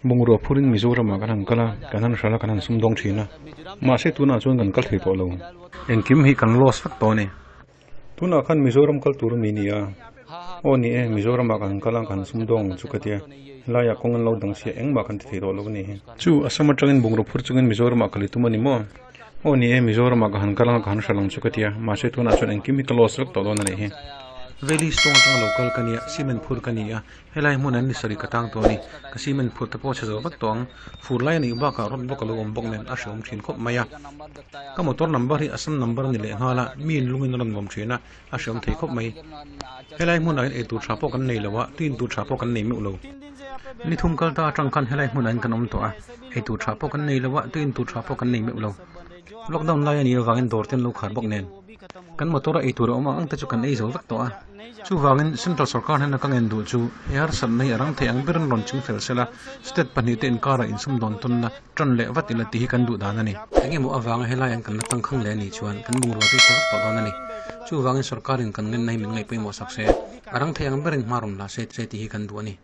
Bungrua phurin Mizoramah kan han kal a, kan han hralh a, kan han sumdawng thin a. Mahse tunah chuan kan kal thei tawh lo. Engkim hi kan loss vek tawh a ni. Tunah khan Mizoram kal tur mi ni a. Aw ni e, Mizoramah kan kal a, kan sumdawng ang chu ka tia. Helaiah kawng an lo dang sia, engmah kan ti thei tawh lo a ni hi. Chu, Assam atangin bungraw phur chungin Mizoramah kal i tum a ni maw? Aw ni e, Mizoramah ka han kal anga ka han hralh ang chu ka tia. Mahse tunah chuan engkim hi ka loss vek tawh dawn a nih hi. Valley Stone atanga lo kal ka nia, cement phur ka ni a, helai hmun an ni sarih ka tang tawh a ni. Ka cement phur te pawh a chhe zo vek tawh ang. Fur lai a nih bakah rawt bawk a lo awm bawk nen a hreawm thin khawp mai a. Ka motor number hi Assam number a ni leh nghal a, mi in lungin a rawn vawm thin a, a hreawm thei khawp mai. Helai hmunah hian eitur tha pawh kan nei lo a, tuin tur tha pawh kan nei meuh lo. Ni thum kal ta atang khan helai hmunah hian kan awm tawh a, eitur tha pawh kan nei lo a, tuin tur tha pawh kan nei meuh lo. Lockdown lai a nih avangin dawr te an lo khar bawk nen. Kan motor a eitur a awm ang ang te chu kan ei zo vek tawh a. Chuvangin Central Sorkar hnena ka ngen duh chu he harsatna hi a rang thei ang berin rawn ching fel sela, State pahnihte inkarah insumdawn tawnna tan leh vat ila tih hi kan duh dan a ni. Eng emaw avanga helai an kan la tangkhang leh a nih chuan kan bungrua te chhe vek tawh dawn a ni. Chuvangin Sorkarin kan ngenna hi min ngaih pawimawh sak se, a rang thei ang berin hma rawn la se tih hi kan duh a ni.